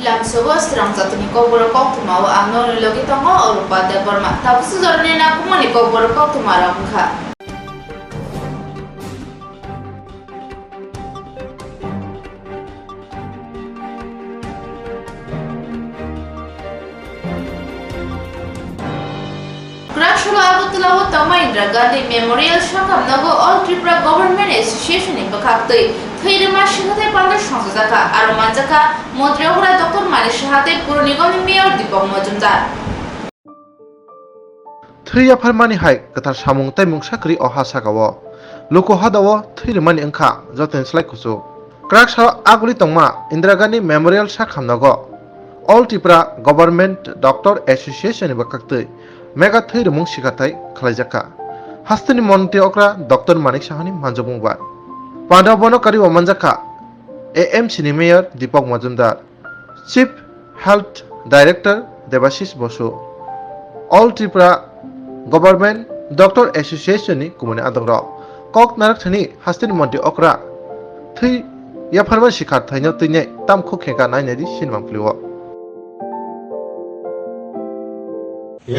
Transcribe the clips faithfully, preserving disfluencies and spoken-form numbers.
Lamsogo srang jatoni kokborok koktwma o ang norni logi tongo Orupa Debbarma. Tabuksa jorani nangkukmani kokborok koktwma rok wngkha. Kwraksalo Agartala o tongma Indira Gandhi Memorial Sakham nogo All Tripura Government Association ni bwkhaktwi thwi rwma sikhathai panda songchajakha, aro manjakha Montri okra Doctor Manik Saha tei Pur Nigam ni Mayor Deepak Majumdar. Thwi yapharmani hai kwthar samung tei mungsa kwrwi o ha saka o. Luku hada o thwi rwmani wngkha jotoni slai kuchuk. Kwrak salo aguli tongma Indira Gandhi Memorial Sakham nogo All Tripura Government Doctor Association ni bwkhaktwi mega thwi rwmung sikhathai khlaijakha. Hasteni Montri okra Doctor Manik Sahani manjak mungbar. Panda bono kariwi manjakha A M C ni Mayor Deepak Majumdar, Chief Health Director Debashish Bosu, All Tripura Government Doctor Association ni kumuni adongrok, kok narak thani hasteni Montri okra thwi yapharma sikha thaino twinai tam khuk khengka nainai di sinimang plio.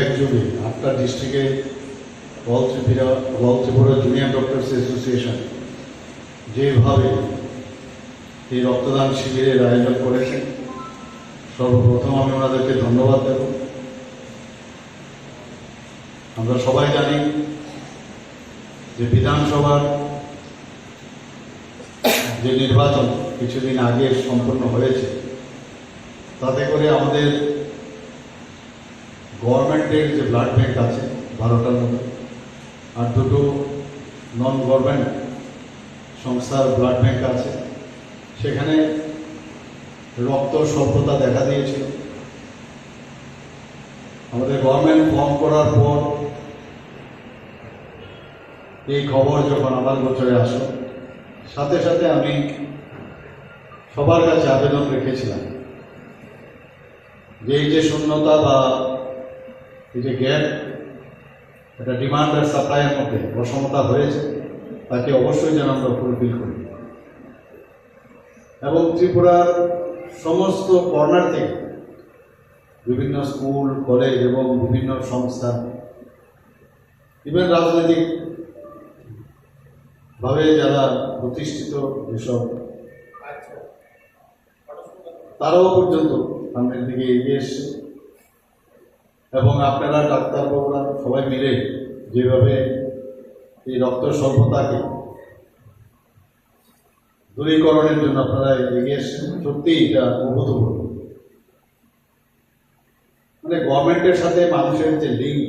এক যুগে আটটা ডিস্ট্রিক্টে অল ত্রিপুরা, অল Tripura junior doctors association যেভাবে এই রক্তদান শিবিরের আয়োজন করেছেন, সর্বপ্রথম আমি ওনাদেরকে ধন্যবাদ দেব। আমরা সবাই জানি যে বিধানসভার যে নির্বাচন কিছুদিন আগে সম্পন্ন হয়েছে, তাতে করে আমাদের গভর্নমেন্টের যে ব্লাড ব্যাংক আছে বারোটার মতো, আর দুটো নন গভর্নমেন্ট সংস্থার ব্লাড ব্যাংক আছে, সেখানে রক্ত স্বল্পতা দেখা দিয়েছিল। আমাদের গভর্নমেন্ট ফর্ম করার পর এই খবর যখন আমার গোচরে আসে, সাথে সাথে আমি সবার কাছে আবেদন রেখেছিলাম যে এই যে শূন্যতা বা এই যে গ্যাপ, এটা ডিমান্ড আর সাপ্লাইয়ের মধ্যে অসমতা হয়েছে, তাকে অবশ্যই যেন আমরা ফুলফিল করি। এবং ত্রিপুরার সমস্ত কর্নার থেকে বিভিন্ন স্কুল, কলেজ এবং বিভিন্ন সংস্থা, ইভেন রাজনৈতিক ভাবে যারা প্রতিষ্ঠিত যেসব, তারাও পর্যন্ত সামনের দিকে এগিয়ে এসছে। এবং আপনারা ডাক্তারবাবুরা সবাই মিলে যেভাবে এই রক্ত স্বল্পতাকে দূরীকরণের জন্য আপনারা এগিয়ে এসছেন, সত্যিই এটা অভূতপূর্ব। মানে, গভর্নমেন্টের সাথে মানুষের যে লিংক,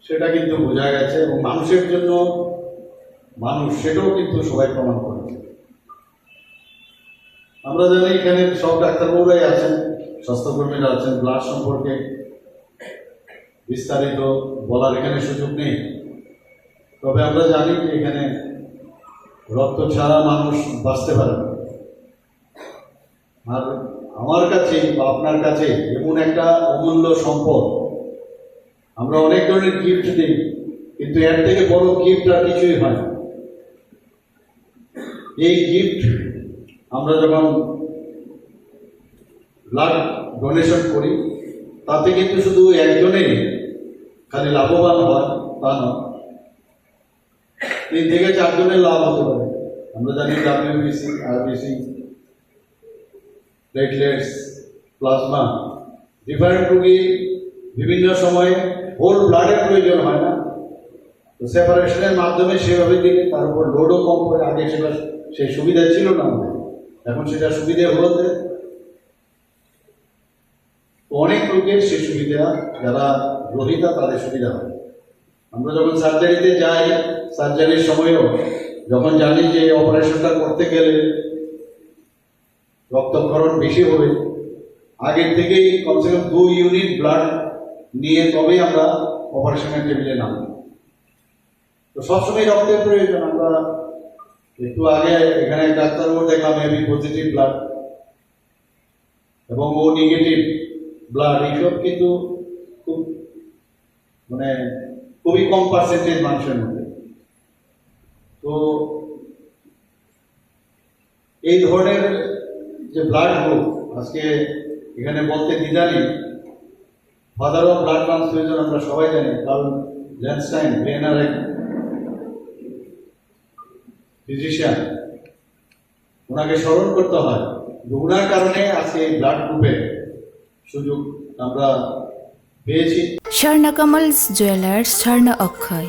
সেটা কিন্তু বোঝা গেছে, এবং মানুষের জন্য মানুষ, সেটাও কিন্তু সবাই প্রমাণ করেছে। আমরা জানি এখানে সব ডাক্তারবাবুরাই আছেন, স্বাস্থ্যকর্মীরা আছেন, ব্লাড সম্পর্কে বিস্তারিত বলার এখানে সুযোগ নেই। তবে আমরা জানি যে এখানে রক্ত ছাড়া মানুষ বাঁচতে পারে না। আর আমার কাছে বা আপনার কাছে এমন একটা অমূল্য সম্পদ, আমরা অনেক ধরনের গিফট দিই, কিন্তু এর থেকে বড় গিফট আর কিছুই হয় না। এই গিফট আমরা যখন ব্লাড ডোনেশন করি, তাতে কিন্তু শুধু একজনেই খালি লাভবান হয়, তা নয়, তিন থেকে চারজনের লাভ হতে পারে। আমরা জানি WBC, RBC, platelets, plasma, different রোগী বিভিন্ন সময়ে হোল ব্লাডের প্রয়োজন হয় না, তো সেপারেশনের মাধ্যমে সেভাবে দিলে তার উপর লোডও কম পড়ে। আগে সেটা সেই সুবিধা ছিল না আমাদের, এখন সেটা সুবিধা হতে অনেক লোকের সে সুবিধা, যারা গ্রহীতা তাদের সুবিধা হয়। আমরা যখন সার্জারিতে যাই, সার্জারির সময়ও যখন জানি যে অপারেশনটা করতে গেলে রক্তক্ষরণ বেশি হবে, আগের থেকেই কমসে কম দুই ইউনিট ব্লাড নিয়ে তবেই আমরা অপারেশনের টেবিলে নামবো। তো সবসময় রক্তের প্রয়োজন। আমরা একটু আগে এখানে ডাক্তারবাবু দেখলাম এবি পজিটিভ ব্লাড এবং ও নেগেটিভ ব্লাড, এইসব কিন্তু খুব, মানে, খুবই কম পার্সেন্টেজ মানুষের মধ্যে। তো এই ধরনের যে ব্লাড গ্রুপ, আজকে এখানে বলতে দ্বিধা নেই, ফাদার অফ ব্লাড ট্রান্সফিউশন আমরা সবাই জানি, কারণ ল্যান্ডস্টাইন, ভিয়েনার এক ফিজিশিয়ান, ওনাকে স্মরণ করতে হয় যে ওনার কারণে আজকে এই ব্লাড গ্রুপে সুযোগ আমরা পেয়েছি। Swarna Kamal Jewelers, Swarna Okkhai,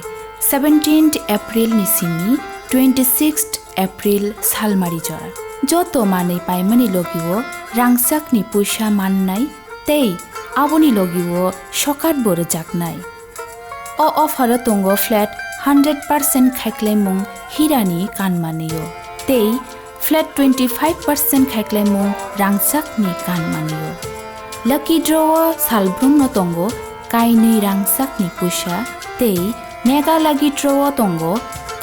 seventeenth April ni simi twenty-sixth April salmari jora. Joto manwi paimani logio rangchakni puisa mannai tei aboni logio sokat bo rwjaknai. O offer o tongo flat hundred percent khaiklaimung hirani kanmanio tei flat twenty-five percent khaiklaimung rangchakni kanmanio. Lucky draw o salbrumno tongo kainwi rangchakni puisa tei mega lucky draw o tongo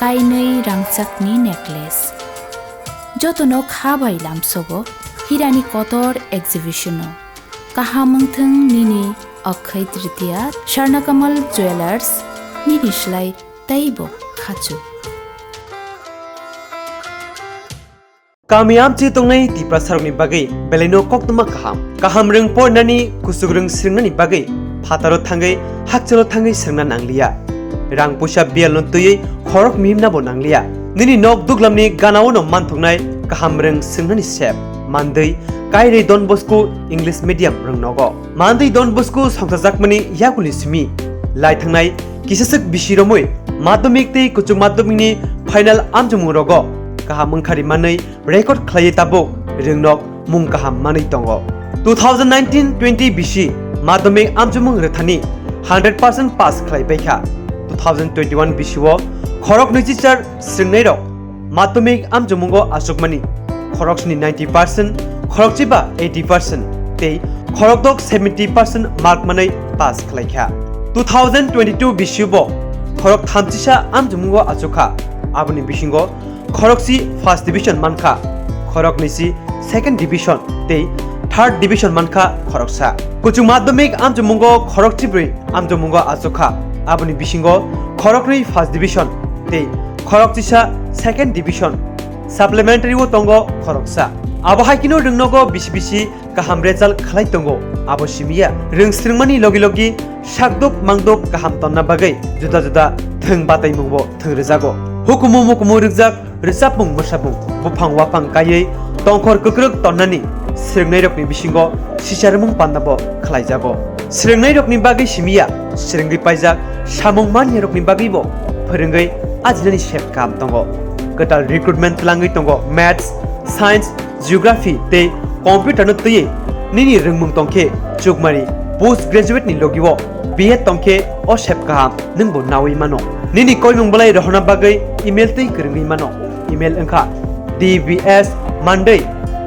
kainwi rangchakni necklace. Jotono kha bai lamsogo hirani kotor exhibition o. Kaham wngthung nini Akshaya Tritiya, Swarna Kamal Jewelers, nini slai teibo khachu. Kami amchi tongnai Tiprasarokni bagwi belaino koktwma kaham. Kaham rwng pornani, kuchuk rwng swrwngnani bagwi phataro thangwi hakchalo thangwi swrwngna nangliya. Rang puisa biyalno twiwi khorok mihimnabo nangliya. Nini nok duglamni ganaono manthoknai kaham rwng swrwngnani sep. Mandwi Kairwi Don Bosco English Medium rwng nogo. Mandwi Don Bosco songchajakmani yakuni simi lai thangnai kisaswk bisi romwi madhyamik tei kuchuk madhyamikni final amchomung rogo kaham wngkhari manwi record khlaiwi tabuk rwngnok mung kaham manwi tongo. Two thousand nineteen twenty bisi madhyamik amchomung rwthani hundred percent pass khlai paikha. Two thousand twenty-one bisi o khorok nwichichar swrwngnairok madhyamik amchomungo achukmani khoroksni ninety percent, khorokchiba eighty percent tei khorokdok seventy percent mark manwi pass khlaikha. Two thousand twenty-two bisi o bo khorok thamchisa amchomungo achukha, aboni bisingo khorokchi first division mankha, khoroknwisi second division tei third division mankha khoroksa. Kuchuk madhyamik amchomungo khorokchibrwi amchomungo achukha, aboni bisingo khoroknwi first division tei khorokchisa second division. Supplementary o tongo khoroksa. Abo hai kheno rwngnogo bisi bisi kaham result khlai tongo. Abo simiya rwng swrwngmani logi logi sakduk mangduk kaham tonna bagwi juda juda thwng bataimungbo thwng rwjago. Hukumu mukumu rwkjak rwchapmung mwsapmung buphang waphang kaiwi tongkhor kwkrwk tonnani swrwngnairokni bisingo sicharmung pandabo khlaijago. Swrwngnairokni bagwi simiya swrwngwi paijak samung maniyarokni bagwibo phwrwngwi ajinani sep kaham tongo. Kwtal recruitment twlangwi tongo Maths, Science, Geography tei Computer no twiwi nini rwngmung tongkhe chukmani post graduate ni logio B Ed tongkhe o sep kaham nwngbo nawi mano. Nini koimung belai rohorna bagwi email twi kwrwngwi mano. Email wngkha D B S Monday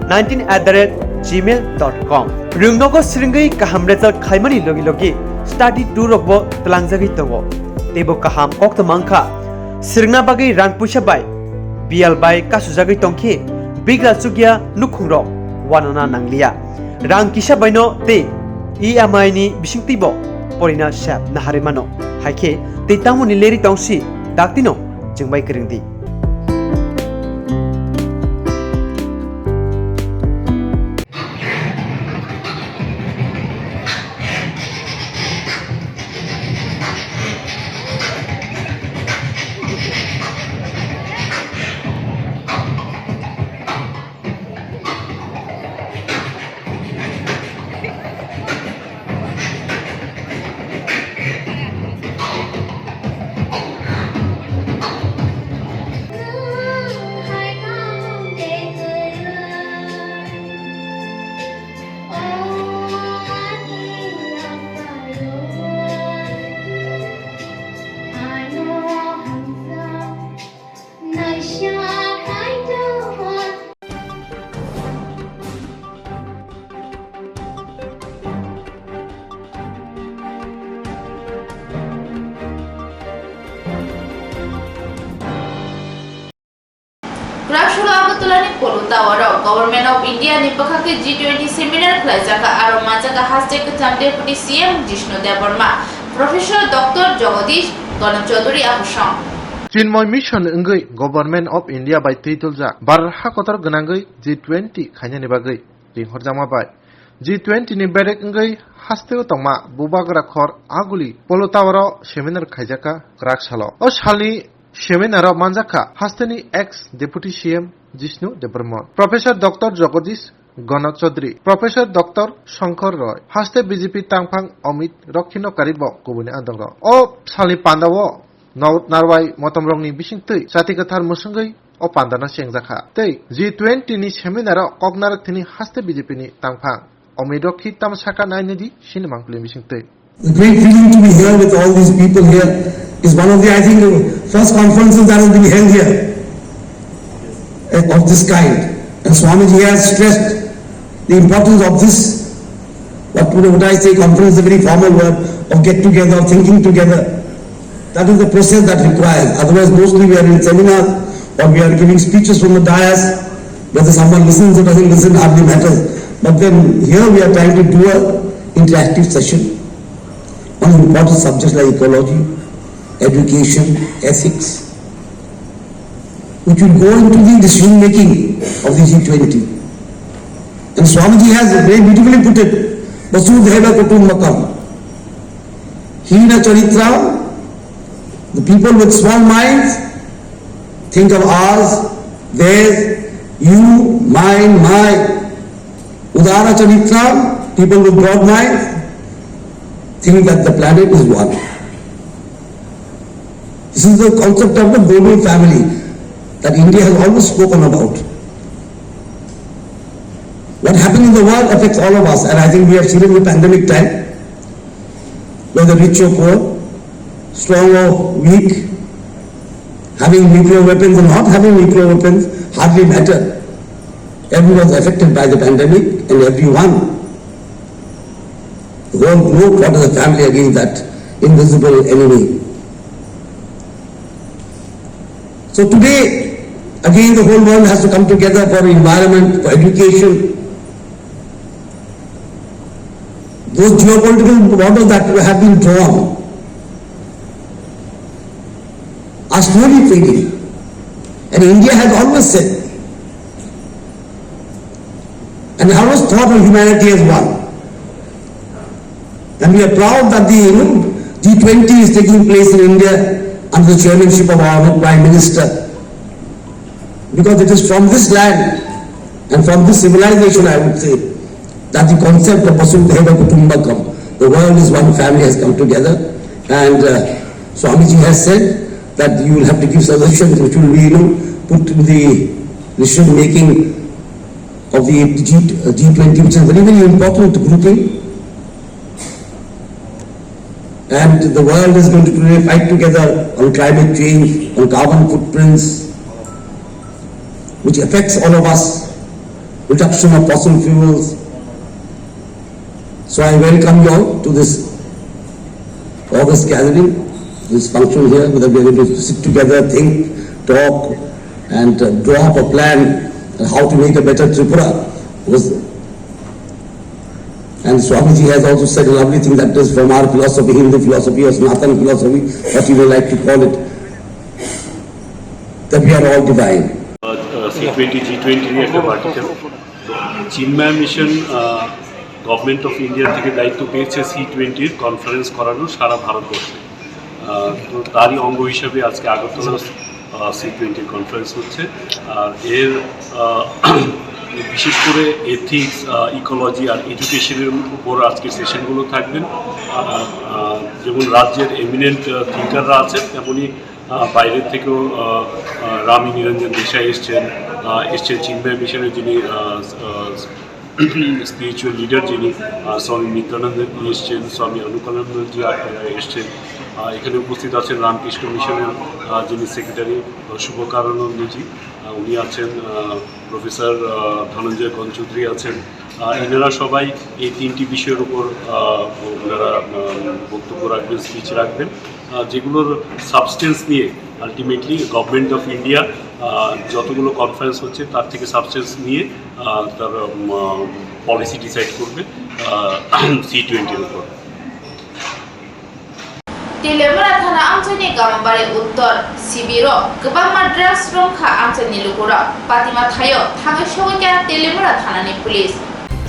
nineteen at the rate gmail dot com. Rwngnogo swrwngwi kaham result khlaimani logi logi study tour rokbo twlangjagwi tongo. Teibo kaham koktwma wngkha swrwngna bagwi rang puisa bai biyal bai kasujagwi tongkhe bigra chukya nukhungrok wanana nangliya. Rang kisa baino tei E M I ni bisingtwibo porina sep naharwi mano. Haikhe tei tamoni leri tongsi daktino chwngbai kwrwngdi. Kwrak solo Agartala ni Polo Tower o Government of India ni bwkhak tei G twenty seminar khlaijak kha, aro manjak kha haste kwcham Deputy C M Jishnu Debbarma, Professor Doctor Jagadish Ganesh Chaudhary Abusong. Chinmoy Mission wngwi Government of India bai twi tuljak Bharat ha kotor gwnangwi G twenty khainani bagwi ringhorjakma bai G twenty ni berek wngwi hasteo tongma bubagra khor Aguli Polo Tower o seminar khaijakha kwrak salo. O salni seminar o manjakha hasteni ex Deputy C M Jishnu Debbarma, Professor Doctor Jagadish Gana Chaudhary, Professor Doctor Shankar Roy, haste B J P tangphang Amit Rokhinokari bo kubuni andokro. O salni pandao North Narwai motomrokni bisingtwi chati kwthar mwswngwi o pandano chengjakha. Tei G twenty ni seminar o kok narwk thini haste B J P ni tangphang Amit Rokhi tamo saka nainadi sinimang pli bisingtwi. The great feeling to be here with all these people here is one of the, I think, the first conferences that has been held here, eh, of this kind. And Swamiji has stressed the importance of this, what, you know, what I say, conference is a very formal word, of get together, of thinking together. That is the process that requires. Otherwise, mostly we are in seminars or we are giving speeches from the dais. Whether someone listens or doesn't listen hardly matters. But then here we are trying to do a interactive session on important subjects like ecology, education, ethics, which will go into the decision making of the G twenty. And Swamiji has very beautifully put it, "Vasudhaiva Kutumbakam." Hina Charitra, the people with small minds, think of ours, theirs, you, mine, my. Udara Charitra, people with broad minds, think that the planet is one. This is the concept of the global family that India has always spoken about. What happened in the world affects all of us, and I think we have seen in the pandemic time, whether rich or poor, strong or weak, having nuclear weapons or not having nuclear weapons hardly matter. Everyone was affected by the pandemic, and everyone, the whole globe fought as a family against that invisible enemy. So today, again, the whole world has to come together for environment, for education. Those geopolitical borders that have been drawn are slowly fading. And India has always said, and always thought of humanity as one. And we are proud that the, you know, G twenty is taking place in India under the chairmanship of our Prime Minister. Because it is from this land and from this civilization, I would say, that the concept of Vasudhaiva Kutumbakam, the world is one family, has come together. And uh, Swamiji has said that you will have to give suggestions which will be, you know, put in the decision making of the G, uh, G twenty, which is very, very important grouping. And the world is going to today fight together on climate change, on carbon footprints, which affects all of us, reduction of fossil fuels. So I welcome you all to this August gathering, this function here, where we are going to sit together, think, talk, and uh, draw up a plan on how to make a better Tripura. Because And Swamiji has also said a lovely thing, that is from our philosophy, Hindu philosophy or Sanatan philosophy, what you may like to call it, that we are all divine. C twenty G twenty নিয়ে একটা vertical Chinmaya mission government of India থেকে দায়িত্ব পেয়েছে সি টোয়েন্টির কনফারেন্স করানোর সারা ভারতবর্ষে। আহ, তো তারই অঙ্গ হিসাবে আজকে আগরতলা সি টোয়েন্টির কনফারেন্স হচ্ছে। আর এর আহ, বিশেষ করে এথিক্স, ইকোলজি আর এডুকেশনের উপর আজকে সেশনগুলো থাকবেন। আহ, আহ, যেমন রাজ্যের এমিনেন্ট থিঙ্কাররা আছেন, তেমনই আহ, বাইরের থেকেও আহ, আহ, রামী নিরঞ্জন দেশাই এসছেন, আহ, এসছেন চিন্ময় মিশনের যিনি স্পিরিচুয়াল লিডার, যিনি আহ, স্বামী নিত্যানন্দ এসছেন, স্বামী অনুকূলানন্দজি আহ, এসছেন। আহ, এখানে উপস্থিত আছেন রামকৃষ্ণ মিশনের আহ, যিনি সেক্রেটারি শুভকারানন্দজি, আহ, উনি আছেন, আহ, প্রফেসর আহ, ধনঞ্জয় গণচৌধুরী আছেন। আহ, এনারা সবাই এই তিনটি বিষয়ের উপর আহ, ওনারা আহ, বক্তব্য রাখবেন, স্পিচ রাখবেন, আহ, যেগুলোর সাবস্টেন্স নিয়ে আলটিমেটলি গভর্নমেন্ট অফ ইন্ডিয়া যতগুলো কনফারেন্স হচ্ছে, তার থেকে সাবস্টেন্স নিয়ে আহ, তার পলিসি ডিসাইড করবে সি টোয়েন্টির উপর। Telemura thana amchaini Gamabari Uttor sibiro kwbangma drugs romkha amchaini lukurok. Patima thaio thangwi sogwi kha Telemura thanani police.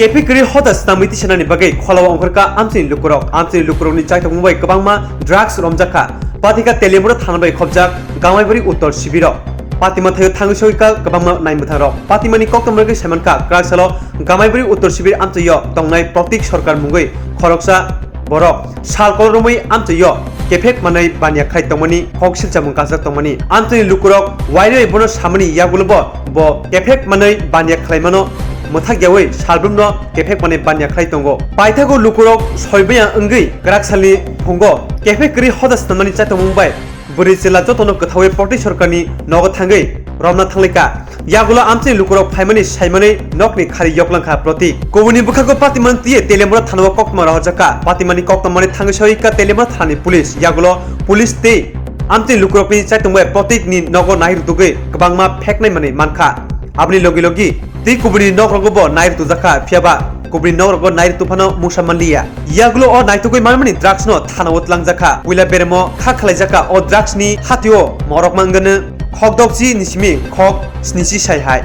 Kephek kwrwi hoda snamwi tisanani bagwi kholao ongkhorkha amchaini lukurok. Amchaini lukurokni chaitokmung bai kwbangma drugs romjakha. Pathika Teliamura thana bai khobjak Gamaibari Uttor Sibiro. Patima thaio thangwi sogwikha kwbangma naimwthangrok. Patimani koktwma bagwi saimankha kwrak salo Gamaibari Uttor Sibir amchaio tongnai Protik Sarkar mungwi khoroksa borok sal kolromwi amchaio kephek manwi baniya khlai tongmani kok silchamung kajak tongmani. Amchaini lukurok wairwi bono samani yagulo bo, bo kephek manwi baniya khlaimano mwthak yaui salbrumno kephek manwi baniya khlai tongo. Paithago lukurok soibaya wngwi kwrak salni phungo kephek kwrwi hoda snamnani chaitokmung bai bwrwi chwla jotono kwthaui Protik Sarkarni nogo thangwi romna thanglaikha. Yagulo amchaini lukurok phaimani saimani nokni khari yoklangkha Protik. Kubuni bwkhago Patimani twiwi Teliamura thanao koktwma rohorjakha. Patimani koktwmani thangwi sogwikha Teliamura thanani police. Yagulo police tei amchaini lukurokni chaitokmung bai Protikni nogo nai rwtugwi kwbangma pheknai manwi mankha. Aboni logi logi tei kubuni nokrogo bo nai rwtujakha, phiyaba kubuni nokrogo nai rwtu phano mungsa manliya. Yagulo o naitugwi manmani drugs no thanao twlangjakha. Puila beremo kha khwlaijakha o drugs ni hatio morok mangano khokdokchi ni simi khok snichi sai hai.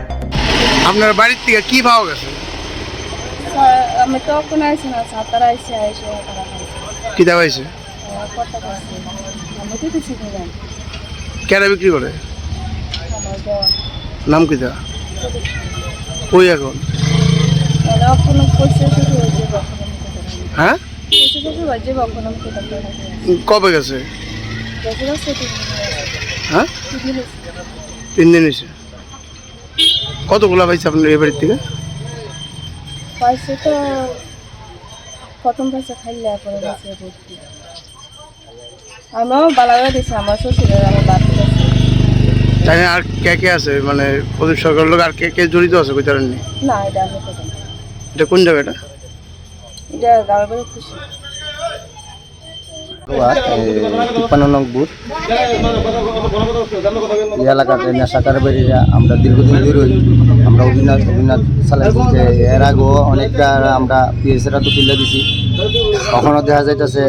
আপনার বাড়ির থেকে কি পাওয়া গেছে? স্যার, আমি তো এখন আইছি না, সাতটার আইছি, আইসে তারা খাইছে। কিতা পাইছে? আহ, কত পাইছে? আমি তো কিছু জানি না। কেডা বিক্রি করে? আমার দেওয়া। নাম কিতা? কই এখন? মানে, অখন পয়সা শেষ হয়ে যাবে, অখন আমি খেতে পারবো না। হ্যাঁ? পয়সা শেষ হয়ে যাবে, অখন আমি খেতে পারবো না। কবে গেছে? গেছে, গেছে তিন দিন হয়েছে। হ্যাঁ? তিন দিন হয়েছে। তিন দিন হয়েছে। কতগুলা পাইছে আপনার এই বাড়ির থেকে? পাইছে তো প্রথম পাইছে খাইলে, পরে পাইছে ভর্তি। আমিও বালাগা দিছি, আমার শ্বশুরের, আমার বাপ দিছে। তাই আর কে কে আছে? মানে, প্রদীপ সরকারের লোক আর কে কে জড়িত আছে, কইতে পারেননি? না, এটা আমি করতাম না। এটা কোন জায়গা এটা? এটা গাঁওয়ের বাড়ি খুশি। এই তিপ্পান্ন নং বুথ। এই এলাকাত এই নেশা কারবারিরা আমরা দীর্ঘদিন ধরে আমরা অভিযান, অভিযান চালাইছি যে এর আগেও অনেকটা আমরা পিএসরা তো তুলে দিছি। কখনো দেখা যাইতেছে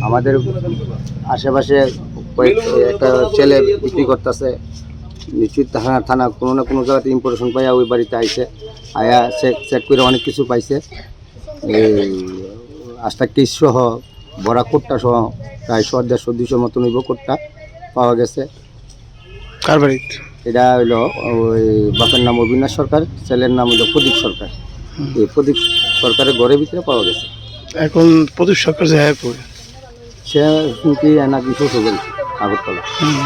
আমাদের আশেপাশে কয়েক, একটা ছেলে বিক্রি করতেছে, নিশ্চিত থানা, থানা কোনো না কোনো জায়গাতে ইনফরমেশন পাইয়া ওই বাড়িতে আইছে, আয়া চেক, চেক করে অনেক কিছু পাইছে। এই আস্তা কেস সহ, বড়া কোট্টা সহ প্রায় শো, দেড়শো, দুইশো মতন হইব কোট্টা পাওয়া গেছে। কার বাড়িত? এটা হইলো ওই বাপের নাম অবিনাশ সরকার, ছেলের নাম হইলো প্রদীপ সরকার। হুম। এই প্রদীপ সরকারের ঘরের ভিতরে পাওয়া গেছে। এখন প্রদীপ সরকার যে হ্যাঁ কই? সে শুনছি এনা কিছু হবেন আগরতলা। হুম।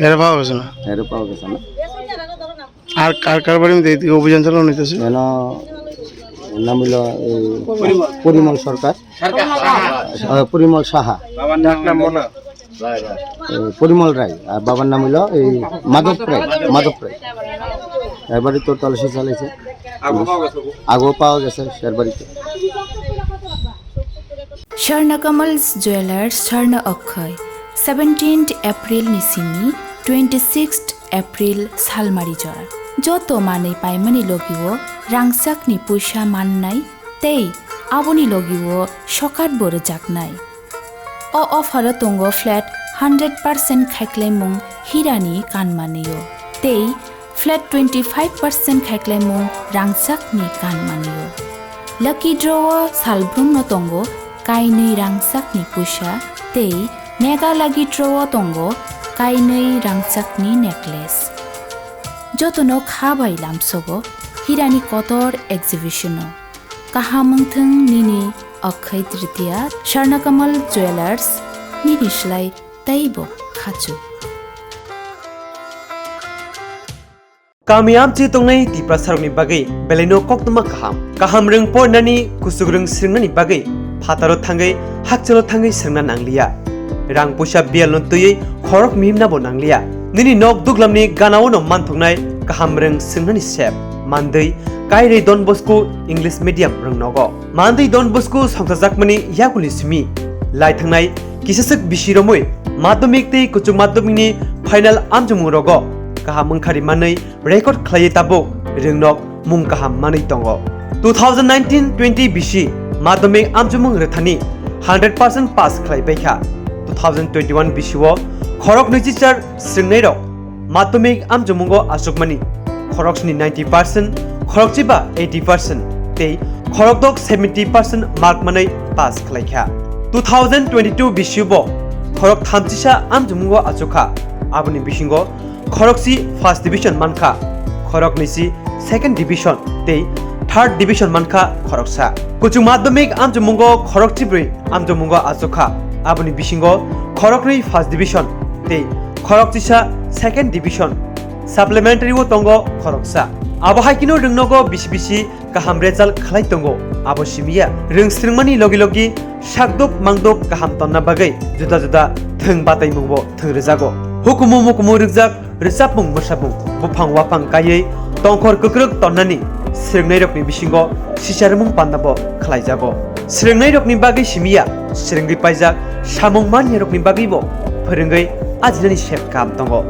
এরা পাওয়া গেছে না? এরা পাওয়া গেছে না। আর কার কার বাড়ির মধ্যে এদিকে অভিযান চালানো হইতেছে? এন নাম হইল এই পরিমল সরকার, আহ, পরিমল সাহা, এ, পরিমল রায়, আর বাবার নাম হইল এই মাধব রায়, মাধব রায়। এর বাড়ি তো তল্লাশি চালাইছে, আগও পাওয়া গেছে, আগও পাওয়া গেছে এর বাড়িতে। Swarna Kamal Jewellers, Swarna Okkhoi, seventeenth April ni simi twenty-sixth April salmari jora. Joto manwi paimani logio rangchakni puisa mannai tei aboni logio sokat bo rwjaknai. O offer o tongo flat hundred percent khaiklaimung hirani kanmanio tei flat twenty-five percent khaiklaimung rangchakni kanmanio. Lucky draw o salbrumno tongo kainwi rangchakni puisa tei mega lucky draw o tongo kainwi rangchakni necklace. Jotono kha bai lamsogo hirani kotor exhibition o. Kaham wngthwng nini Akshaya Tritiya, Swarna Kamal Jewellers, nini slai teibo khachu. Kami amchi tongnai Tiprasarokni bagwi belaino koktwma kaham. Kaham rwng porinani, kuchuk rwng swrwngnani bagwi phataro thangwi, hakchalo thangwi swrwngna nangliya. Rang puisa biyalno twiwi khorok mihimnabo nangliya. Nini nok duglamni ganao'-no manthoknai kaham rwng swrwngnani sep, mandwi, Kairwi Don Bosco English Medium rwng nogo. Mandwi Don Bosco songchajakmani yakuni simi lai thangnai kisaswk bisi romwi madhyamik tei kuchuk madhyamikni final amchomung rogo kaham wngkhari manwi record khlaiwi tabuk rwngnok mung kaham manwi tongo. Two thousand nineteen twenty bisi madhyamik amchomung rwthani hundred percent pass khlai paikha. Two thousand twenty-one bisi o khorok nwichichar swrwngnairok madhyamik amchomungo achukmani khoroksni ninety percent khorokchiba eighty percent tei khorokdok seventy percent mark manwi pass khlaikha. Two thousand twenty-two bisiubo khorok thamchisa amchukmungo achukha, aboni bisingo khorokchi first division mankha, khoroknwisi second division tei third division mankha khoroksa. Kuchuk madhyamik amchukmungo khorokchibrwi amchukmungo achukha, aboni bisingo khoroknwi first division tei khorokchisa second division. Supplementary o tongo khoroksa. Abo hai kheno rwngnogo bisi bisi kaham result khlai tongo. Abo simiya rwng swrwngmani logi logi sakduk mangduk kaham tonna bagwi juda juda thwng bataimungbo thwng rwjago. Hukumu mukumu rwkjak rwchapmung mwsapmung buphang waphang kaiwi tongkhor kwkrwk tonnani swrwngnairokni bisingo sicharmung pandabo khlaijago. Swrwngnairokni bagwi simiya swrwngwi paijak samung maniyarokni bagwibo phwrwngwi ajinani sep kaham tongo.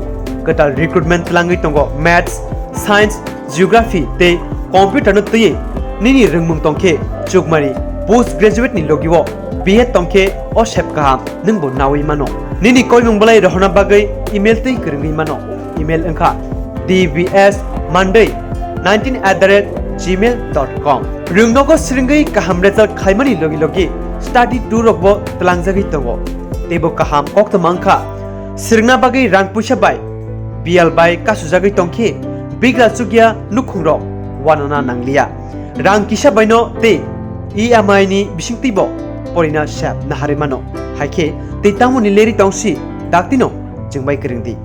Kwtal recruitment twlangwi tongo Maths, Science, Geography tei Computer no twiwi nini rwngmung tongkhe chukmari post graduate ni logi o B Ed tongkhe o sep kaham nwngbo nawi mano. Nini koimung belai rohorna bagwi email twi kwrwngwi mano. Email wngkha D B S Monday nineteen at the rate gmail dot com. Rwngnogo swrwngwi kaham result khlaimani logi logi study tour rokbo twlangjagwi tongo. Teibo kaham koktwma wngkha swrwngna bagwi rang puisa bai biyal bai kasujagwi tongkhe bigra chukya nukhungrok wanana nangliya. Rang kisa baino tei E M I ni bisingtwibo porina sep naharwi mano. Haikhe tei tamoni leri tongsi daktino chwngbai kwrwngdi.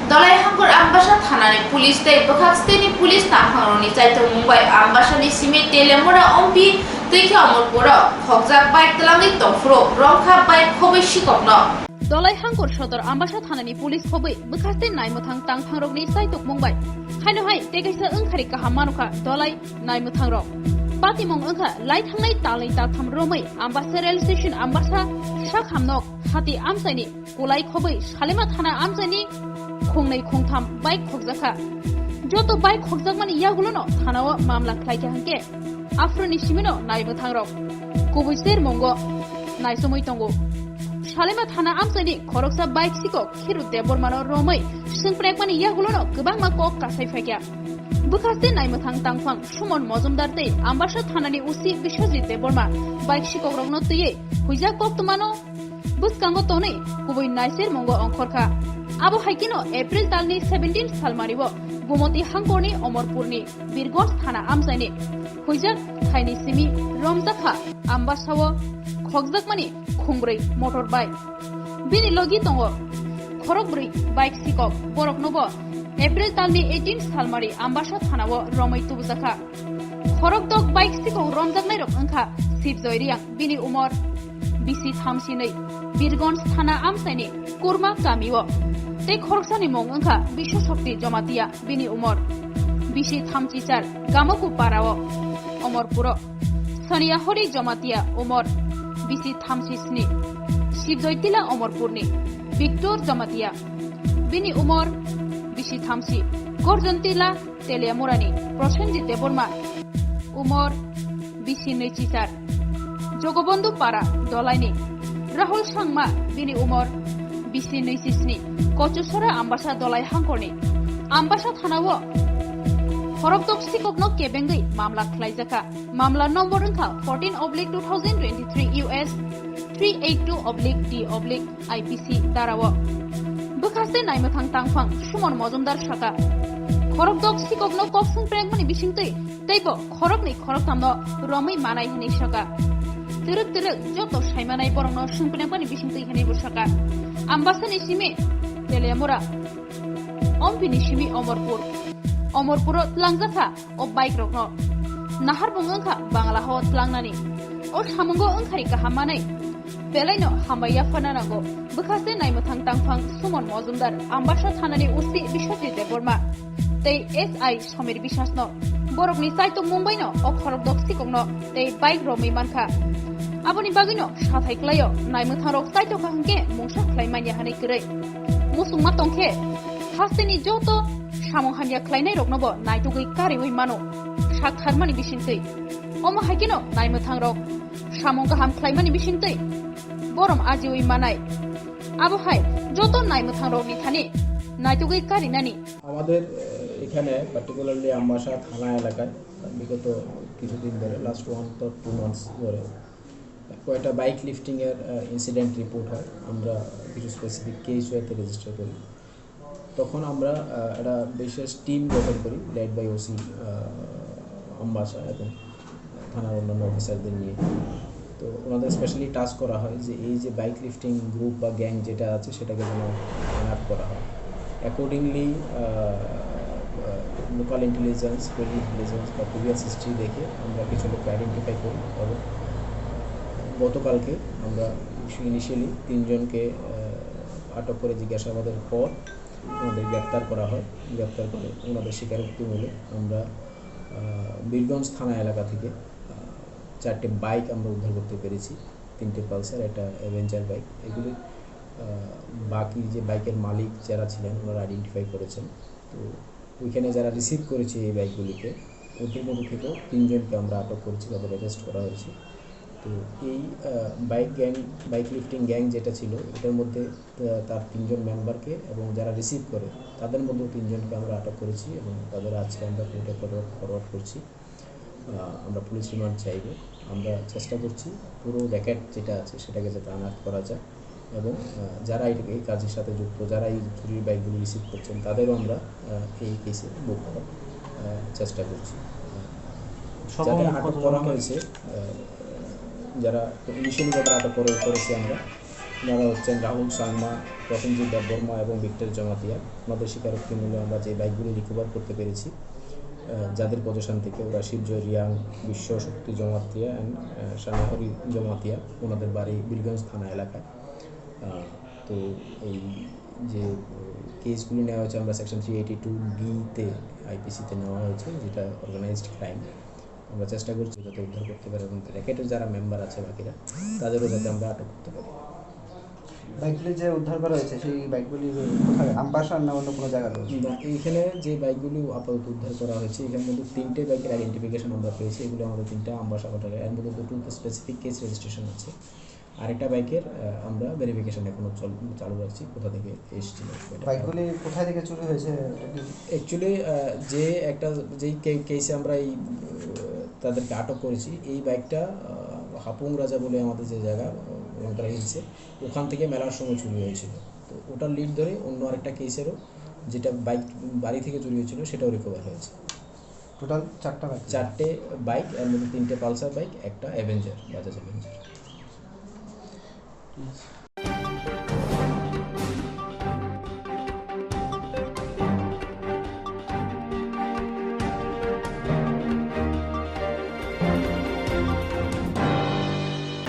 Dolai Hangkor Ambasa thanani police tei bwkhak steni police tangphangrokni chaitokmung bai Ambasani simi Telemura Ompi tei khe Omorpuro khokjak bike twlangwi tongphuru romkha bike khobwi sikokno. Dolai Hangkor Sodor Ambasa thanani police khobwi bwkhaste naimwthang tangphangrokni chaitokmung bai. Haino hai tei kaisa wngkhari kaham manukha Dolai naimwthangrok. Patimung wngkha lai thangnai talnwi taltham romwi Ambasa rail station Ambasa sakhamnok hati amchaini kulai khobwi Salima thana amchaini khungnwi khungtham bike khokjakha. Joto bike khokjakmani yagulono thanao mamla khlaikha hwnkhe, Aphuruni simino naimwthangrok kubui chermungo naisomwi tongo. Salima thana amchaini khoroksa bike sikok Khiru Debbarmano romwi swngprekmani yagulono kwbangma kok kasai phaikha. Bwkhaste naimwthang tangphang Suman Mojumdar tei Ambasa thanani O C Biswajit Debbarma bike sikokrokno twiwi huijak koktwmano bwskango tonwi kubui naichermungo ongkhorkha. Abo hai kheno April talni seventeen salmario Gumoti hangkorni Omorpurni Birgonj thana amchaini huijak thaini simi romjakha Ambasao khokjakmani khungbrwi motor bike. Bini logi tongo khorokbrwi bike sikok, boroknobo April talni eighteen salmari Ambasa thanao romwi tubujakha. Khorokdok bike sikok romjaknairok wngkha Sibjoy Reang, bini umor bisi thamsinwi, Birgonj thana amchaini Kurma kamio, tei khoroksani mung wngkha Biswashakti Jamatia, bini umor bisi thamchichar, Gamoku parao, Omorpuro, Saniya Hori Jamatia, umor bisi thamsisni, Sibjoy Tila Omorpurni, Victor Jamatia, bini umor bisi thamsi, Gorjon Tila Teliamurani, Prosenjit Debbarma, umor bisi nwichichar, Jogobondhu Para Dolaini, Rahul Sangma, bini umor bisi nwisisni, Kochusora Ambasa Dolai hangkorni Ambasa thanao khorokdok sikokno kebengwi mamla khlaijakha. Mamla nombor wngkha fourteen oblique two thousand twenty-three U S three eight two oblique D oblique I P C darao. Bwkhaste naimwthang tangphang Suman Mojumdar saka, Khorokdok sikokno kok sungprengmani bisingtwi teibo khoroknwi khoroktamno romwi manai hwnwi sakha. Twrwk twrwk joto saimanai borokno sungprengmani bisingtwi hwnwi bo sakha. Ambasani simi Teliamura, Ompini simi Omorpur. Omorpuro twlangjakha o bike rokno. Nahar bung wngkha Bangla ho tlangnani. O samungo wngkhari kaham manai. Belaino hambai yaphana nango. Bwkhaste naimwthang tangphang Suman Mojumdar, Ambasa thanani O C Biswajit Debbarma tei S I Somir Biswasno. Borokni chaitok mung baino o khorokdok sikokno tei bike romwi mankha. Aboni bagwino sathai kwlaio, naimwthangrok chaitokha hwnkhe mungsa khlai manya hwnwi kwrwi. Muchungma tongkhe, hasteni joto samung hamya khlainairoknobo naitugwi kariui mano, sak tharmani bisingtwi. Omo hai kheno naimwthangrok samung kaham khlaimani bisingtwi borom ajiui manai. Abo hai joto naimwthangrokni thani naitugwi karinani. আমাদের আহ, এখানে পার্টিকুলারলি আমবাসা থানা এলাকায় বিগত কিছুদিন ধরে, last one তো two months ধরে কয়েকটা বাইক লিফটিংয়ের ইনসিডেন্ট রিপোর্ট হয়। আমরা কিছু স্পেসিফিক কেস হয়তো রেজিস্টার করি। তখন আমরা আহ, একটা বিশেষ টিম গঠন করি, লেড বাই ওসি আমবাসা এবং থানার অন্যান্য অফিসারদের নিয়ে। তো ওনাদের স্পেশালি টাস্ক করা হয় যে এই যে বাইক লিফটিং গ্রুপ বা গ্যাং যেটা আছে, সেটাকে যেন আনআপ করা হয়। Accordingly local intelligence, police intelligence বা প্রিভিয়াস হিস্ট্রি দেখে আমরা কিছু লোককে আইডেন্টিফাই করি এবং গতকালকে আমরা ইনিশিয়ালি তিনজনকে আহ, আটক করে জিজ্ঞাসাবাদের পর ওনাদের গ্রেপ্তার করা হয়। গ্রেপ্তার করে ওনাদের স্বীকারোক্তি মূলে আমরা আহ, বীরগঞ্জ থানা এলাকা থেকে আহ, চারটে বাইক আমরা উদ্ধার করতে পেরেছি। তিনটে পালসার, একটা অ্যাভেঞ্জার বাইক। এগুলি আহ, বাকি যে বাইকের মালিক যারা ছিলেন, ওনারা আইডেন্টিফাই করেছেন। তো ওইখানে যারা রিসিভ করেছে এই বাইকগুলিকে, ওদের মধ্যে থেকেও তিনজনকে আমরা আটক করেছি, তাদের অ্যারেস্ট করা হয়েছে। তো এই uh, bike gang, bike lifting gang যেটা ছিল, এটার মধ্যে আহ, তার তিনজন মেম্বারকে এবং যারা রিসিভ করে, তাদের মধ্যেও তিনজনকে আমরা আটক করেছি এবং তাদের আজকে আমরা কোর্টে ফরওয়ার্ড ফরওয়ার্ড করছি। আহ, আমরা পুলিশ রিমান্ড চাইবো। আমরা চেষ্টা করছি পুরো র্যাকেট যেটা আছে, সেটাকে যাতে আনআপ করা যায় এবং আহ, যারা এই এই কাজের সাথে যুক্ত, যারা এই চুরির বাইকগুলো রিসিভ করছেন, তাদেরও আমরা আহ, এই কেসে বুক করার আহ, চেষ্টা করছি। আহ, সর্বমোট যাদের আটক করা কতজনকে? হয়েছে, আহ, যারা ইনিশিয়ালি যাদের আটক করে করেছি আমরা, ওনারা হচ্ছেন রাহুল সাংমা, প্রসেনজিৎ দেববর্মা এবং ভিক্টর জমাতিয়া। ওনাদের স্বীকারোক্তি মূলে আমরা যে বাইকগুলি রিকভার করতে পেরেছি, আহ, যাদের পজিশন থেকে, ওরা শিবজয় রিয়াং, বিশ্ব শক্তি জমাতিয়া অ্যান্ড সানাহরি জমাতিয়া, ওনাদের বাড়ি বীরগঞ্জ থানা এলাকায়। আহ, তো এই যে আহ, কেসগুলি নেওয়া হয়েছে, আমরা সেকশন থ্রি এইটি টু বিতে, আইপিসিতে নেওয়া হয়েছে, যেটা অর্গানাইজড ক্রাইম। আমরা চেষ্টা করছি যাতে উদ্ধার করতে পারি এবং র্যাকেটের যারা মেম্বার আছে বাকিরা, তাদেরও যাতে আমরা আটক করতে পারি। বাইকগুলি যে উদ্ধার করা হয়েছে, সেই বাইকগুলি কোথায়? আমবাসার না অন্য কোনো জায়গার রয়েছে? না, এইখানে যে বাইকগুলি আপাতত উদ্ধার করা হয়েছে, এখানে কিন্তু তিনটে বাইকের আইডেন্টিফিকেশন আমরা পেয়েছি। এগুলো আমাদের তিনটা আমবাসা কোটালের, এর মধ্যে দুটো স্পেসিফিক কেস রেজিস্ট্রেশন আছে। আরেকটা বাইকের আহ, আমরা ভেরিফিকেশন এখনো চল- চালু রাখছি, কোথা থেকে এসেছিল এটা। বাইকগুলি কোথায় থেকে চুরি হয়েছে, এটা কি? অ্যাকচুয়ালি যে একটা, যেই কে- কেসে আমরা এই আহ, তাদেরকে আটক করেছি, এই বাইকটা আহ, হাপুং রাজা বলে আমাদের যে জায়গা, আহ, ওখানকার হিলসে, ওখান থেকে মেলার সময় চুরি হয়েছিল। তো ওটার লিড ধরে অন্য আরেকটা কেসেরও, যেটা বাইক বাড়ি থেকে চুরি হয়েছিল, সেটাও রিকভার হয়েছে। টোটাল চারটা বাইক। চারটে বাইক, এর মধ্যে তিনটে পালসার বাইক, একটা Avenger, Bajaj Avenger.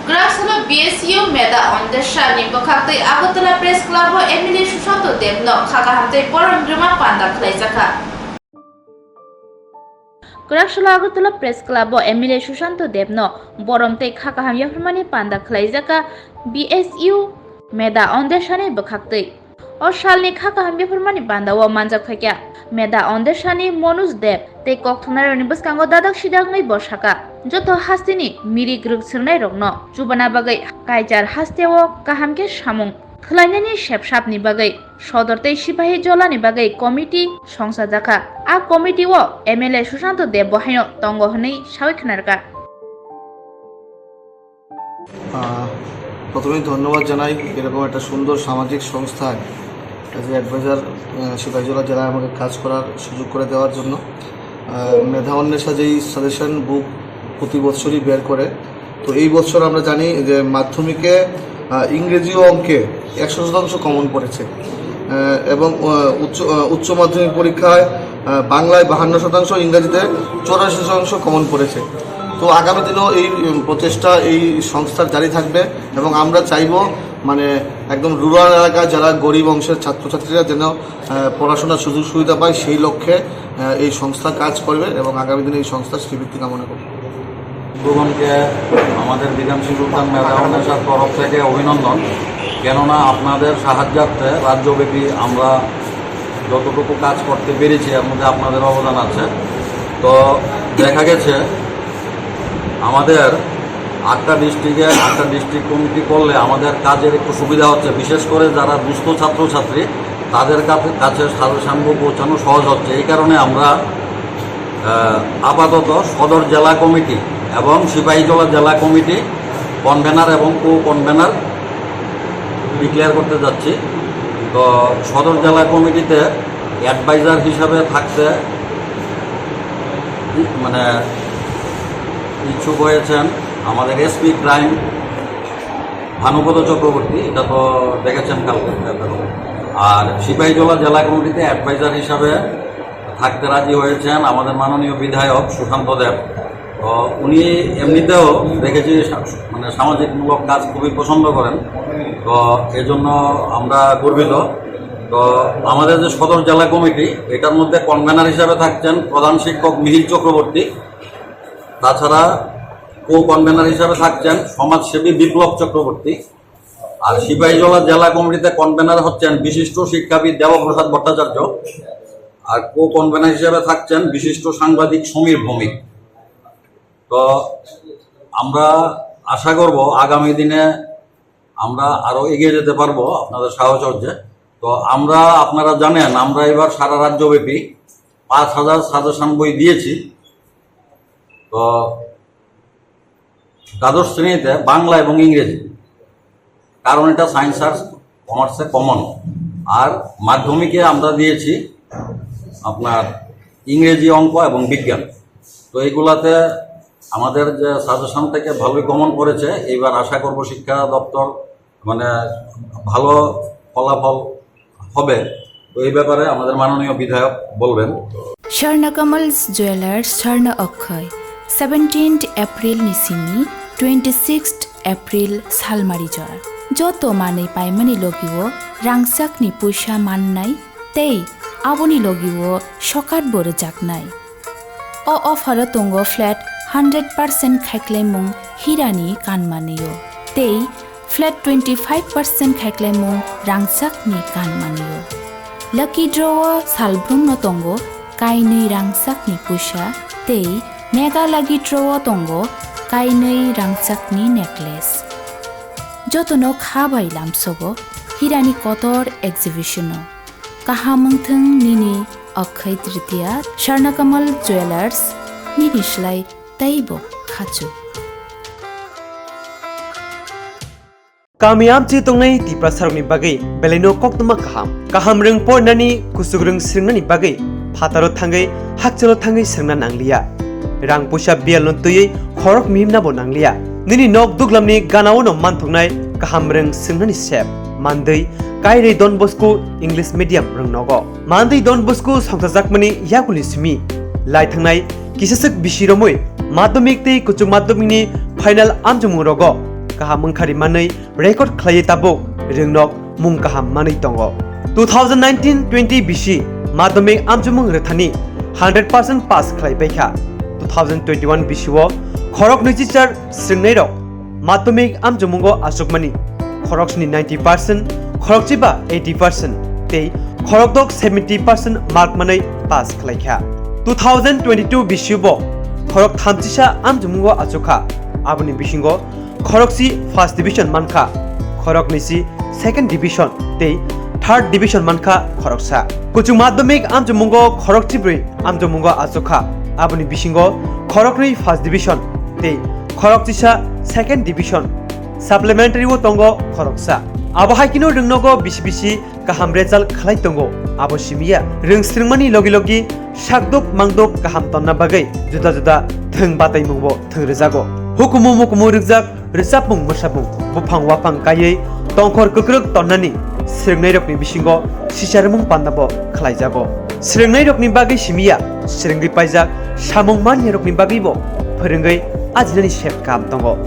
Kwrak salo B S U Meda Ondesha ni bwkhaktwi Agartala Press Club o M L A Sushanto Deb no kha kaham tei borom rwma panda khlaijakha. Kwrak salo Agartala Press Club o M L A Sushanto Deb no borom tei kha kaham yapharmani panda khlaijakha B S U Meda Ondesha ni bwkhaktwi. O salni kha kaham yapharmani panda o manjak phaikha Meda Ondesha ni Manoj Deb tei koktwmnai rokni bwskango dadak sidak wngwi bo sakha, joto hasteni mirik rwk swrwngnai rokno chubana bagwi Kaichar haste o kaham khe samung khlainani sepsapni bagwi sodor tei sipahi jolani bagwi committee songchajakha. A committee o M L A Sushanto Deb bo haino tongo hwnwi sawi khwnarkha. আহ, প্রথমেই ধন্যবাদ জানাই এরকম একটা সুন্দর সামাজিক সংস্থায় as a adviser Sepahijala জেলায় আমাকে কাজ করার সুযোগ করে দেওয়ার জন্য। আহ, মেধা অন্বেষা যেই সাজেশন বুক প্রতি বছরই বের করে, তো এই বছর আমরা জানি যে মাধ্যমিকে আহ, ইংরেজি ও অঙ্কে একশো শতাংশ কমন পড়েছে, আহ, এবং আহ, উচ্চ আহ, উচ্চ মাধ্যমিক পরীক্ষায় আহ, বাংলায় বাহান্ন শতাংশ, ইংরেজিতে চুরাশি শতাংশ কমন পড়েছে। তো আগামী দিনেও এই উম, প্রচেষ্টা এই সংস্থার জারি থাকবে এবং আমরা চাইবো, মানে, একদম রুরাল এলাকায় যারা গরিব অংশের ছাত্রছাত্রীরা যেন আহ, পড়াশোনার সুযোগ সুবিধা পায়, সেই লক্ষ্যে আহ, এই সংস্থা কাজ করবে এবং আগামী দিনে এই সংস্থার শ্রীবৃদ্ধি কামনা করবে। বন্ধুগণকে আমাদের বিধান শিল্পী উদ্যান মেধা অন্বেষার তরফ থেকে অভিনন্দন। কেননা আপনাদের সাহায্যার্থে রাজ্যব্যাপী আমরা যতটুকু কাজ করতে পেরেছি, এর মধ্যে আপনাদের অবদান আছে। তো দেখা গেছে আমাদের আটটা ডিস্ট্রিক্টে আটটা ডিস্ট্রিক্ট কমিটি করলে আমাদের কাজের একটু সুবিধা হচ্ছে। বিশেষ করে যারা দুস্থ ছাত্রছাত্রী, তাদের কাছে কাছে সাজেশনগুলো পৌঁছানো সহজ হচ্ছে। এই কারণে আমরা আহ, আপাতত সদর জেলা কমিটি এবং সিপাহীজলা জেলা কমিটি কনভেনার এবং কো কনভেনার ডিক্লেয়ার করতে যাচ্ছি। তো সদর জেলা কমিটিতে অ্যাডভাইজার হিসাবে থাকতে ই-, মানে ইচ্ছুক হয়েছেন আমাদের এসপি ক্রাইম ভানুপদ চক্রবর্তী, এটা তো দেখেছেন কালকে paper-এ। আর সিপাহীজলা জেলা কমিটিতে অ্যাডভাইজার হিসাবে থাকতে রাজি হয়েছেন আমাদের মাননীয় বিধায়ক সুশান্ত দেব। তো উনি এমনিতেও দেখেছি সা-, মানে সামাজিকমূলক কাজ খুবই পছন্দ করেন। তো এজন্য আমরা গর্বিত। তো আমাদের যে সদর জেলা কমিটি, এটার মধ্যে কনভেনার হিসাবে থাকছেন প্রধান শিক্ষক মিহির চক্রবর্তী, তাছাড়া কো কনভেনার হিসাবে থাকছেন সমাজসেবী বিপ্লব চক্রবর্তী। আর সিপাহীজলা জেলা কমিটিতে কনভেনার হচ্ছেন বিশিষ্ট শিক্ষাবিদ দেবপ্রসাদ ভট্টাচার্য। আর কো কনভেনার হিসেবে থাকছেন বিশিষ্ট সাংবাদিক সমীর ভৌমিক। তো আমরা আশা করব আগামী দিনে আমরা আরো এগিয়ে যেতে পারবো আপনাদের সাহচর্যে। তো আমরা, আপনারা জানেন, আমরা এবার সারা রাজ্যব্যাপী পাঁচ হাজার সাজেশন বই দিয়েছি। তো দ্বাদশ শ্রেণীতে বাংলা এবং ইংরেজি, কারণ এটা সায়েন্স আর কমার্সে কমন। আর মাধ্যমিকে আমরা দিয়েছি আপনার ইংরেজি, অঙ্ক এবং বিজ্ঞান। তো এইগুলাতে আমাদের যে সাজেশন থেকে ভালোই কমন পড়েছে। এইবার আশা করব শিক্ষা দপ্তর মানে ভালো ফলাফল হবে। তো এই ব্যাপারে আমাদের মাননীয় বিধায়ক বলবেন। Swarna Kamal Jewelers, Swarna Okkhoi, seventeenth April ni simi twenty-sixth April salmari jora. Joto manwi paimani logio rangchakni puisa mannai tei aboni logio sokat bo rwjaknai. O offer o tongo flat hundred percent khaiklaimung hirani kanmanio tei flat twenty-five percent khaiklaimung rangchakni kanmanio. Lucky draw o salbrumno tongo kainwi rangchakni puisa tei mega lucky draw o tongo kainwi rangchakni necklace. Jotono kha bai lamsogo hirani kotor exhibition o. Kaham wngthwng nini Akshaya Tritiya, Swarna Kamal Jewelers, nini slai teibo khachu. Kami amchi tongnai Tiprasarokni bagwi belaino koktwma kaham. Kaham rwng pornani, kuchuk rwng swrwngnani bagwi phataro thangwi, hakchalo thangwi swrwngna nangliya. Rang puisa biyalno twiwi khorok mihimnabo nangliya. Nini nok duglamni ganaono manthoknai kaham rwng swrwngnani sep. Mandwi, Kairwi Don Bosco English Medium rwng nogo. Mandwi Don Bosco songchajakmani yakuni simi lai thangnai kisaswk bisi romwi madhyamik tei kuchuk madhyamikni final amchomung rogo kaham wngkhari manwi record khlaiwi tabuk rwngnok mung kaham manwi tongo. Two thousand nineteen twenty bisi madhyamik amchomung rwthani hundred percent pass khlai paikha. Two thousand twenty-one bisi o khorok nwichichar swrwngnairok madhyamik amchomungo achukmani khoroksni ninety percent, khorokchiba eighty percent tei khorokdok seventy percent mark manwi pass khlaikha. Two thousand twenty-two bisi bo khorok thamchisa amchomungo achukha, aboni bisingo khorokchi first division mankha, khoroknwisi second division tei third division mankha khoroksa. Kuchuk madhyamik amchomungo khorokchibrwi amchomungo achukha, aboni bisingo khoroknwi first division tei khorokchisa second division. Supplementary o tongo khoroksa. Abo hai kheno rwngnogo bisi bisi kaham result khlai tongo. Abo simiya rwng swrwngmani logi logi sakduk mangduk kaham tonna bagwi juda juda thwng bataimungbo thwng rwjago. Hukumu mukumu rwkjak rwchapmung mwsapmung buphang waphang kaiwi tongkhor kwkrwk tonnani swrwngnairokni bisingo sicharwmung pandabo khlaijago. Swrwngnairokni bagwi simiya swrwngwi paijak samung maniyarokni bagwibo phwrwngwi ajinani sep kaham tongo.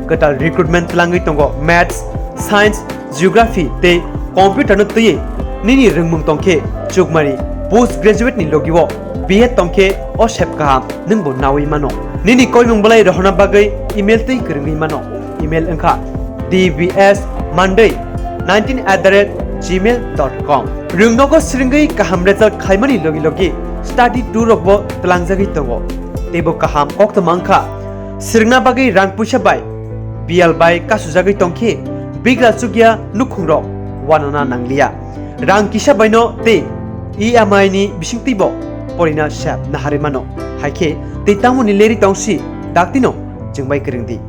Kwtal recruitment twlangwi tongo Maths, Science, Geography tei Computer no twiwi nini rwngmung tongkhe chukmani post graduate ni logio B Ed tongkhe o sep kaham nwngbo nawi mano. Nini koimung belai rohorna bagwi email twi kwrwngwi mano. Email wngkha D B S Monday nineteen at the rate gmail dot com. Rwngnogo swrwngwi kaham result khlaimani logi logi study tour rokbo twlangjagwi tongo. Teibo kaham koktwma wngkha swrwngna bagwi rang puisa bai biyal bai kasujagwi tongkhe bigra chukya nukhungrok wanana nangliya. Rang kisa baino tei E M I ni bisingtwibo porina sep naharwi mano. Haikhe tei tamoni leri tongsi daktino chwngbai kwrwngdi.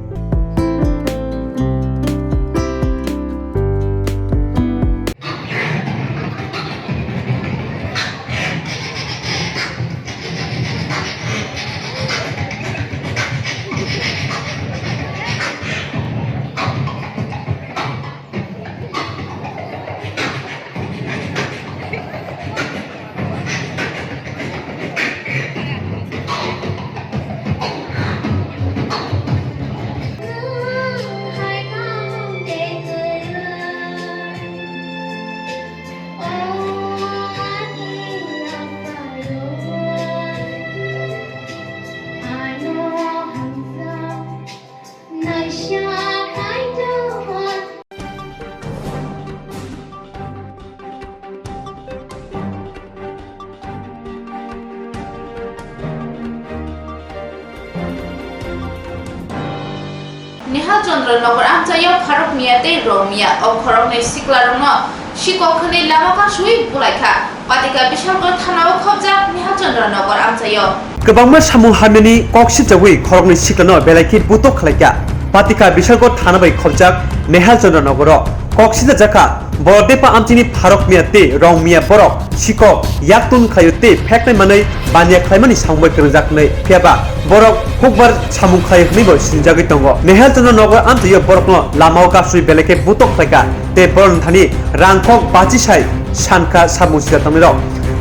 Nihal Chandra Nagar amchaio Pharok Miya tei Rong Miya o khoroknwi siklarokno sikok khwnwi lama kasui bulaikha. Patika Bishalgarh thanao khobjak Nihal Chandra Nagar amchaio. Kwbangma samung hamyani kok sitjagwi khoroknwi siklano belai khe butok khlaikha. Patika Bishalgarh thana bai khobjak Nihal Chandra Nagaro kok sitjakha Borodepa amchini Pharok Miya tei Rong Miya borok sikok yaktun khlaio tei pheknai manwi baniya khlaimani samung bai kwrwngjak hwnwi. Phiyaba borok hukbar samung khlaio hwnwibo sinijagwi tongo. Nihal Chandra Nagar amchaio borokno lamao kasui belai khe butok khlaikha tei borokni thani rangkhok bachi sai sankha samung sida tongnirok.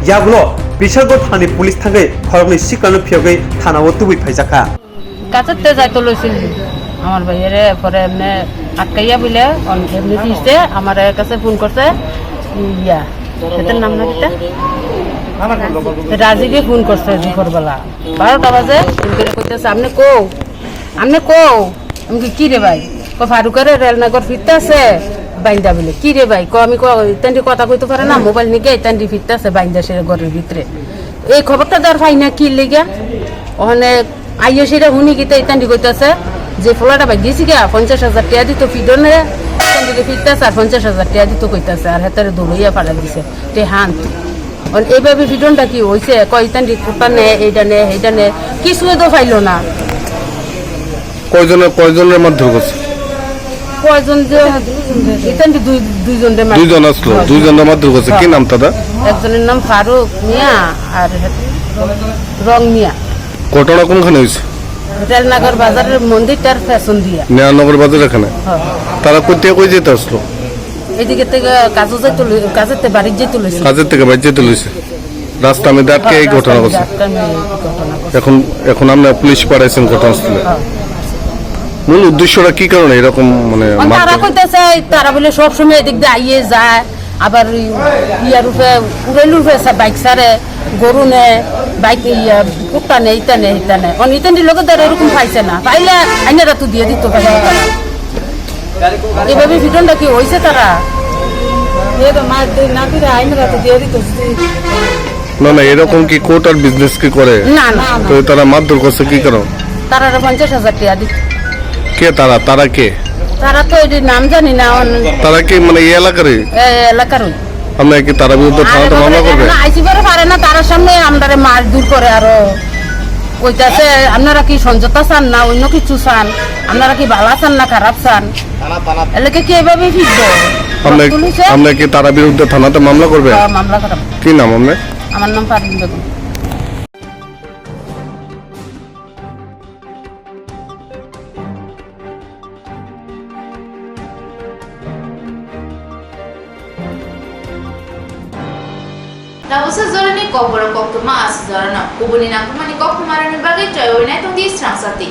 Yagulo Bishalgarh thanani police thangwi khoroknwi siklano phiyogwi thanao tubui phaijakha. কাছেতে যাইতে লইছিল আমার ভাইয়েরে, পরে এমনি আটকাইয়া বলে অন-, এমনি দিছে, আমার কাছে ফোন করছে, ইয়া, এটার নাম না কিতা? রাজীবে ফোন করছে দুপুরবেলা বারোটা বাজে, ফোন করে কইতেছে, "আপনি কো, আপনি কো?" আমি কই, "কি রে ভাই?" কো, "ফারুকের রেলনগর ফিরতে আছে বাইন্দা বলে।" "কি রে ভাই?" কো, আমি কো, "ইতান্ডি কথা কইতে পারে না, মোবাইল নিয়ে ইতান্ডি ফিরতে আছে বাইন্দা সে ঘরের ভিতরে।" এই খবরটা তো আর পাই না, কি লেগে? ওখানে আইয়া সেটা শুনি কিতা ইতান্ডি কইতাছে যে ফলাটা ভাই গেছি গা, পঞ্চাশ হাজার টিয়া দিত ফিডনে, ইতান্ডি ফিরতাছে আর পঞ্চাশ হাজার টিয়া দিত কইতাছে, আর হেতারে দৌড়াইয়া ফাড়া দিছে। তে হান। অন এইভাবে ফিডনটা কি হইছে? কয় ইতান্ডি কুটা নে, এইটা নে, এইটা নে, কিছুই তো পাইলো না। কয়জনে, কয়জনের মারধর করছে? কয়জন যে, ইতান্ডি দুই, দুইজন রে মার-, দুইজন আসলো, হ্যাঁ, দুইজনের মারধর করছে। কি হ্যাঁ। নাম তাদের? একজনের নাম ফারুক মিয়া আর রং মিয়া। ঘটনা কোনখানে হয়েছে? রেলনগর বাজারের মন্দিরটার পেছন দিয়া। নেহালনগর বাজার এখানে? হ্যাঁ। তারা কোথায় কই যেতে আসলো? এদিকে থেকে কাজে যাইতে লই-, কাজের থেকে বাড়ির যেতে লইছে। কাজের থেকে বাড়ির যেতে লইছে। রাস্তা মধ্যে আটকে এই ঘটনা ঘটছে। আটকে এই ঘটনা ঘটছে। এখন, এখন আমরা পুলিশ পাঠাইছেন ঘটনাস্থলে। হ্যাঁ। মূল উদ্দেশ্যটা কি কারণে এরকম, মানে, অন তারা মারধর? কইতেছে, তারা বলে সব সময় এদিক দিয়ে আইয়ে যায়, আবার ওই ইয়ার উপরে, উড়েল উপরে সা-, বাইক সারে, গরু নেয়, বাইক ইয়া, কুত্তা নেয়, ইতা নেয়, ইতা নেয়। অন ইতান্ডি লোকের দ্বারা এরকম পাইছে না, পাইলে আইনারা তো দিয়ে দিত, পাইলে তারা। এভাবে ফিটনটা কি হইছে তারা? এ তো মারধর না করে আইনারা তো দিয়ে দিত। না, না, এরকম কি কোর্ট আর বিজনেস কি করে? না, না। তো তারা মারধর করছে কি কারণ? তারা আরো পঞ্চাশ হাজার টাকা দিত। কে তারা? তারা কে? তারা তো এটির নাম জানি না। অন- তারা কি মানে এই এলাকারই? এ, এলাকারই। আপনারা কি তারা বিরুদ্ধে আর থানাতে এবার মামলা করবে? এখন আইসি করে পারে না, তারা সামনে আমরারে মারধর করে আরো। কইতাছে, "আপনারা কি সমঝোতা চান না অন্য কিছু চান? আপনারা কি ভালা চান না খারাপ চান?" এলাকা কি এভাবে ফিরবো? আপনি, পুলিশে আপনি কি তারা বিরুদ্ধে থানাতে মামলা করবেন? হ্যাঁ, মামলা করাম। কি নাম আপনার? আমার নাম পারভিন Begum. Tabuksa jorani kokborok koktwma aswk jorano kubuni nangkukmani koktwma rwni bagwi choiwi naitokdi swrangsa twi.